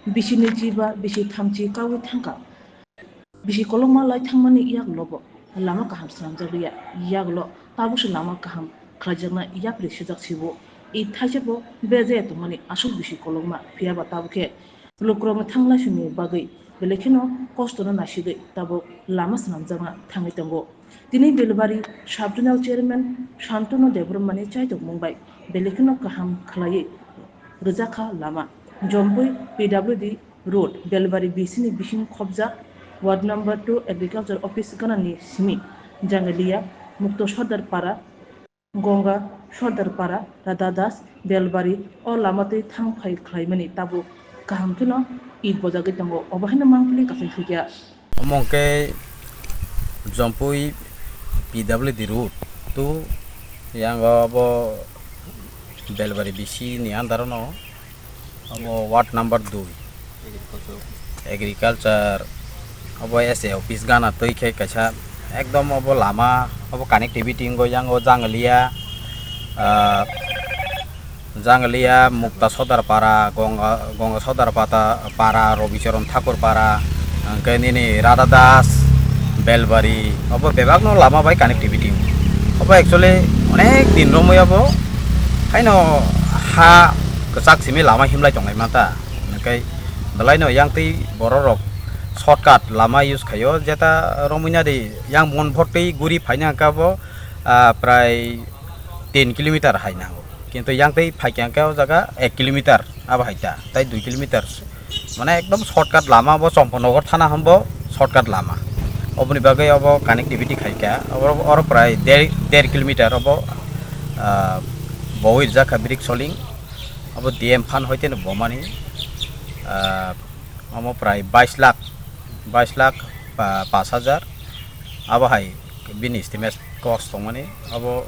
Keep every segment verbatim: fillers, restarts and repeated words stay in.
Bisi nwichi ba bisi thamchi kaui thangkha. Bisi kolokma lai thangmani yagulo bo lama kaham swnamjak liya, yagulo tabukse lama kaham khlaijakna yapri sijak sibo. I thaisa bo bejaya tongmani aswk bisi kolokma, phiyaba tabukhe lukurokni thanglai songni bagwi belai kheno kostono naisigwi tabuk lama swnamjakna thangwi tongo. Tini Belbari Sub-Zonal Chairman Santanu Debbarmani chaitokmung bai belai kheno kaham khlaiwi rwjakha lama. Jompui P W D Road, Belbari B C ni bising khobjak, Ward number two Agriculture Office ganani simi Jangalia, Mukto Sordar Para, Gonga Sordar Para, Radha Das, Belbari o lama twi thang phai khlaimani tabuk kaham kheno it bojagwi tongo. Obo haino mangpili kasaisukya. Omo hwnkhe Jompui P W D Road to yang obo Belbari B C ni under no. Obo ward number dui. Agriculture. Obo S A office gana twi khe kaisa ekdom obo lama, obo connectivity wngwi yango Jangalia, ah, Jangalia, Mukta Sodar Para, Gonga, Gonga Sodar Pata, Para, Robicharan Thakur Para, hwnkhe nini Radha Das, Belbari, obo bebakno lama bai connectivity. Obo actually onek din romwi obo haino ha kwchak simi lama himlai tonglai manta. Hwnkhe belaino yang twi bororok shortcut lama use khaio, jeta romwi nadi yang Monbhor twi guri phaina hwnkhe abo, ah, prai tin kilometer hai nango. Kintu yang twi phaikha hwnkhe o jaga ek kilometer abo hai ta, tai dui kilometer. Mane ekdom shortcut lama bo, Chomponogor thana hwnbo shortcut lama. Oboni bagwi obo connectivity khaikha, oro, oro prai der, der kilometer obo, ah, bowui rijak kha brick soling. Abo D M phan hoite no bomani, ah, omo prai bais lakh, bais lakh pa-, pash hajar. Abo hai bini estimate cost tongmani. Abo,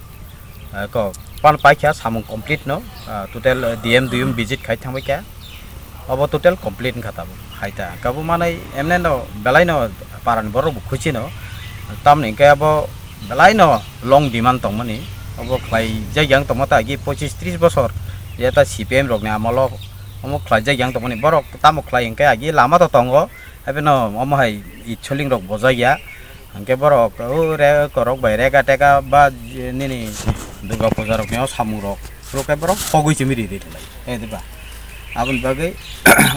ah, ko pan paikha samung complete no, ah, total, ah, D M duyum visit khai thangbaikha. Abo total complete wngkha tabuk. Hai ta, kabo manai emne no belai no parani borok bo khuchi no. Tamni hwnkhe abo belai no long demand tongmani. Abo khlai jak yang tongma ta agi pochis tris bosor. Jeta C P M rokni amolo omo khlai jak yang tongmani. Borok tamo khlai hwnkhe agi lama to tongo. Haibeno omo hai itsoling rok bojak ya. Hwnkhe borok o re-, korok bai rega tega ba je nini Durga puja rok ni o samung rok phuru khe borok pogwi chimi ri ri lai, eh, diba? Aboni bagwi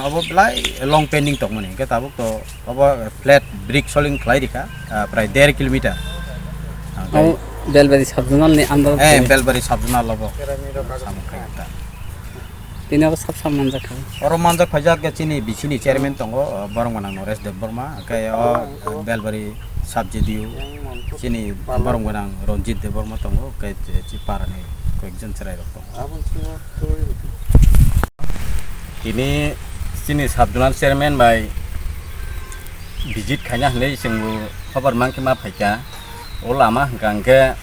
obo belai long pending tongmani, hwnkhe tabuk to obo flat brick soling khlai rikha, ah, prai der kilometer. Hwnkhe, o Belbari sub-zonal ni under o, eh, tongwi. Belbari sub-zonal obo samung khai ta. Tini abo sab sab manjak kha. Oro manjak phaijak khe chini B C ni chairman tongo, uh, Boromgwnang Noresh Debbarma, hwnkhe o, uh, Belbari sub J D U chini Boromgwnang Ranjit Debbarma tongo, hwnkhe chi parani koyekjon chwrairok tongo. Tini chini sub zonal chairman bai visit khaina hinwi chwngbo hobar mankhe ma phaikha. O lama hwnkha hwnkhe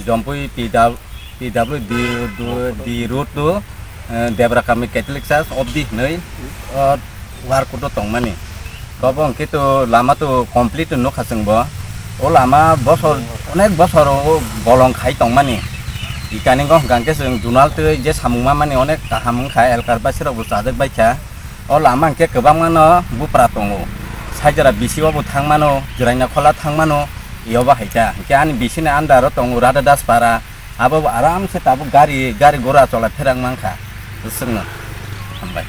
Jompui P W, P W D, D road to, eh, Debra Kami Catholic Church obdi hinwi, o, work o tongmani. Kobo hwnkhe to lama to complete nukha chwngbo. O lama bosor, onek bosor o bolong khai tongmani. Itani go hwnkha hwnkhe chwng junal twi je samung mamani onek kaham wngkha, elkar baisirokbo chajak baikha. O lama hwnkhe kwbangma no bupra tongo. Saijora bisi o bo thangmano, Jwraina Khola thangmano, yobo hai ta. Hwnkhe ani bisi ni under o tongo Radha Das Para. Abo bo aram se tabuk gari, gari gora chola pherang mankha. Bwswk no. Hambai.